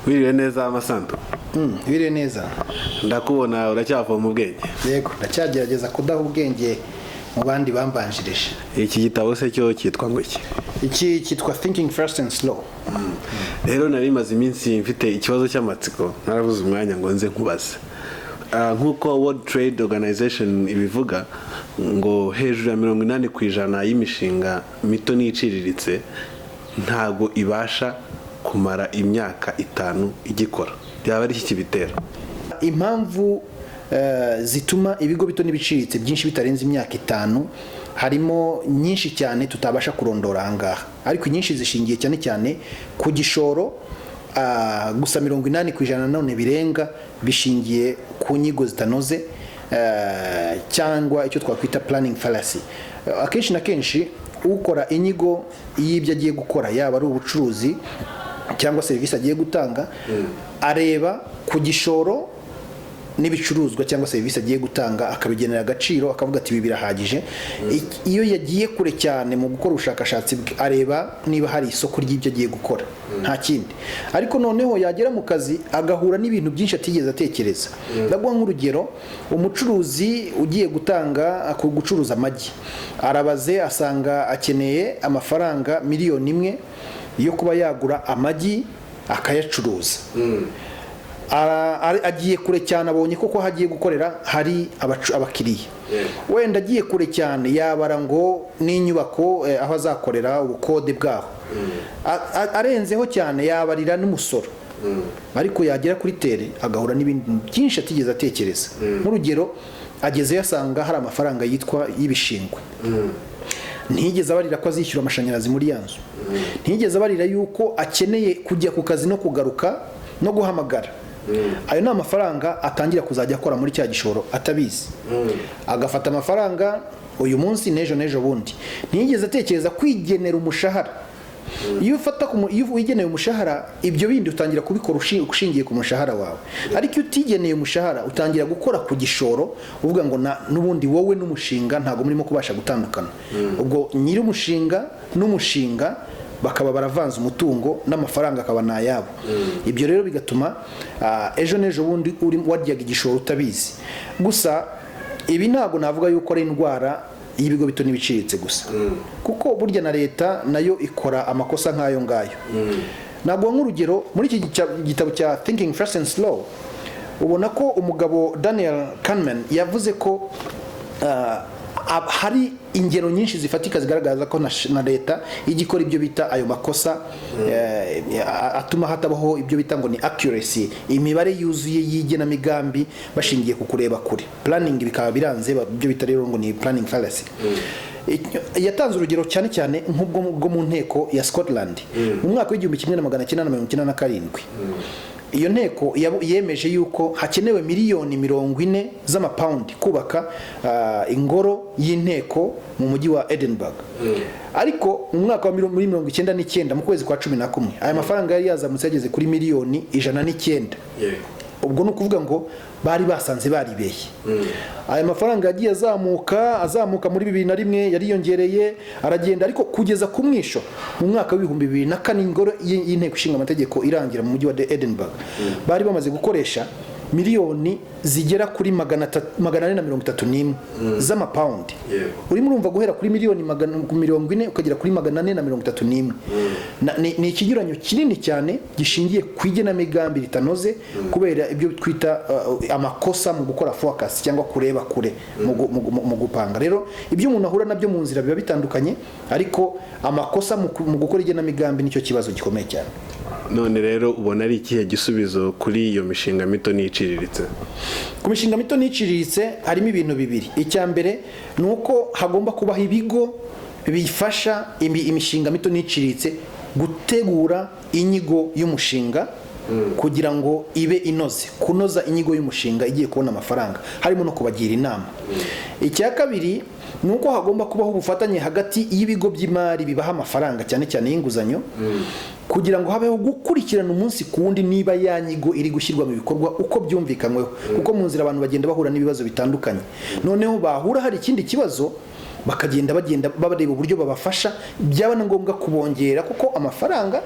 Wiriwe neza, Masanto. Wiriwe neza. Ndakubona uracyavoma ubwenge. Yego, ndacyagerageza kudaha ubwenge mu bandi bambanjirije. Iki gitabo se cyo cyitwa ngo iki? Iki cyitwa Thinking Fast and Slow. Rero nari maze iminsi mfite ikibazo cy'amatsiko, narabuze umwanya ngo nze nkubaze. Nk'uko World Trade Organization ibivuga, ngo hejuru ya 80% y'imishinga mito n'iciriritse ntago ibasha kumara imyaka 5 igikora. Byaba ari iki kibitera? Impamvu zituma ibigo bito n'ibiciriritse byinshi bitarenze imyaka 5 harimo nyinshi cyane tutabasha kurondora ahangaha, ariko inyinshi zishingiye cyane cyane ku gishoro. Gusa 80% nanone birenga bishingiye ku nyigo zitanoze, cyangwa icyo twakwita planning fallacy. Akenshi na kenshi ukora inyigo y'ibyo agiye gukora, yaba ari ubucuruzi cyangwa serivisi agiye gutanga, areba ku gishoro n'ibicuruzwa cyangwa serivisi agiye gutanga, akabigenera agaciro, akavuga ati: "Ibi birahagije." Iyo yagiye kure cyane mu gukora ubushakashatsi bwe, areba niba hari isoko ry'ibyo agiye gukora, nta kindi. Ariko noneho yagera mu kazi agahura n'ibintu byinshi atigeze atekereza. Ndaguha nk'urugero: umucuruzi ugiye gutanga ku gucuruza amagi, arabaze asanga akeneye amafaranga 1 miliyoni yo kuba yagura amagi akayacuruza. Agiye kure cyane, abonye koko aho agiye gukorera hari abakiriya. Wenda agiye kure cyane, yabara ngo n'inyubako, aho azakorera, ubukode bwaho. Arenzeho cyane, yabarira n'umusoro. Ariko yagera kuri terrain agahura n'ibindi byinshi atigeze atekereza. Nk'urugero, agezeyo asanga hari amafaranga yitwa y'ibishingwe. Ntiyigeze abarira ko azishyura amashanyarazi muri ya nzu, ntiyigeze abarira yuko akeneye kujya ku kazi no kugaruka no guhamagara. Ayo ni amafaranga atangira kuzajya akora muri cya gishoro atabizi, agafata amafaranga uyu munsi n'ejo n'ejo bundi. Ntiyigeze atekereza kwigenera umushahara. Iyo ufata iyo wigeneye umushahara, ibyo bindi utangira kubikora ushingiye ku mushahara wawe. Ariko iyo utigeneye umushahara, utangira gukora ku gishoro, uvuga ngo n'ubundi wowe n'umushinga ntabwo murimo kubasha gutandukana. Ubwo nyir'umushinga n'umushinga bakaba baravanze umutungo, n'amafaranga akaba ni ayabo. Ibyo rero bigatuma ejo n'ejo bundi uri waryaga igishoro utabizi. Gusa ibi ntabwo navuga yuko ari indwara y'ibigo bito n'ibiciriritse gusa, kuko burya na leta nayo ikora amakosa nk'ayo ngayo. Ntabwo, nk'urugero, muri iki gitabo cya Thinking Fast and Slow, ubona ko umugabo Daniel Kahneman yavuze ko hari ingero nyinshi zifatika zigaragaza ko na leta ijya ikora ibyo bita ayo makosa, atuma hatabaho ibyo bita ngo ni accuracy, imibare yuzuye y'igenamigambi bashingiye ku kureba kure, planning bikaba biranze, ibyo bita rero ngo ni planning fallacy. Yatanze urugero cyane cyane nk'ubwo bwo mu nteko ya Scotland mu mwaka w'1997. Iyo nteko yemeje yuko hakenewe miliyoni 40 z'amapawundi kubaka ingoro y'inteko mu mujyi wa Edinburgh. Ariko mu mwaka wa muri 99, mu kwezi kwa 11, aya mafaranga yari yazamutse yageze kuri miliyoni 109. Ubwo ni ukuvuga ngo bari basanze baribeshye. Aya mafaranga yagiye azamuka, azamuka. Muri 2001 yariyongereye, aragenda, ariko kugeza ku mwisho mu mwaka w'2004, ingoro y'inteko ishinga amategeko irangira mu mujyi wa Edinburgh, bari bamaze gukoresha miliyoni zigera kuri 431 z'amapawundi. Urimo urumva, guhera kuri miliyoni 40 ukagera kuri 431. Ni ikinyuranyo kinini cyane gishingiye ku igenamigambi ritanoze, kubera ibyo twita amakosa mu gukora forecast cyangwa kureba kure mu gupanga. Rero ibyo umuntu ahura nabyo mu nzira biba bitandukanye, ariko amakosa mu gukora igenamigambi nicyo kibazo gikomeye cyane. None rero ubona ari ikihe gisubizo kuri iyo mishinga mito n'iciriritse? Ku mishinga mito n'iciriritse harimo ibintu bibiri. Icya mbere ni uko hagomba kubaho ibigo bifasha imishinga mito n'iciriritse gutegura inyigo y'umushinga kugira ngo ibe inoze, kunoza inyigo y'umushinga igiye kubona amafaranga, harimo no kubagira inama. Icya kabiri ni uko hagomba kubaho ubufatanye hagati y'ibigo by'imari bibaha amafaranga, cyane cyane y'inguzanyo, kugira ngo habeho gukurikirana umunsi ku wundi niba ya nyigo iri gushyirwa mu bikorwa uko byumvikanyweho, kuko mu nzira abantu bagenda bahura n'ibibazo bitandukanye. Noneho bahura hari ikindi kibazo, Bakagenda bagenda bareba uburyo babafasha, byaba na ngombwa kubongera kuko amafaranga,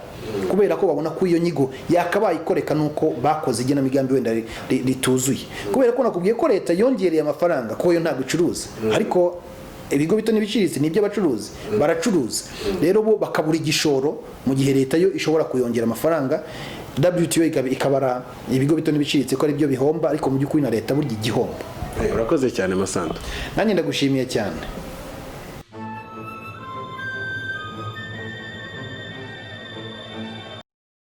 kubera ko babona ko iyo nyigo yakabaye ikoreka nuko bakoze igenamigambi wenda rituzuye. Kubera ko nakubwiye ko leta yongereye amafaranga, ko yo ntabwo icuruza, ariko ibigo bito n'ibiciriritse ni iby'abacuruzi, baracuruza. Rero bo bakabura igishoro mu gihe leta yo ishobora kuyongera amafaranga. WTO ikabara ibigo bito n'ibiciriritse ko ari byo bihomba, ariko mu by'ukuri na leta burya igihombo. Urakoze cyane, Masando. Nanjye ndagushimiye cyane.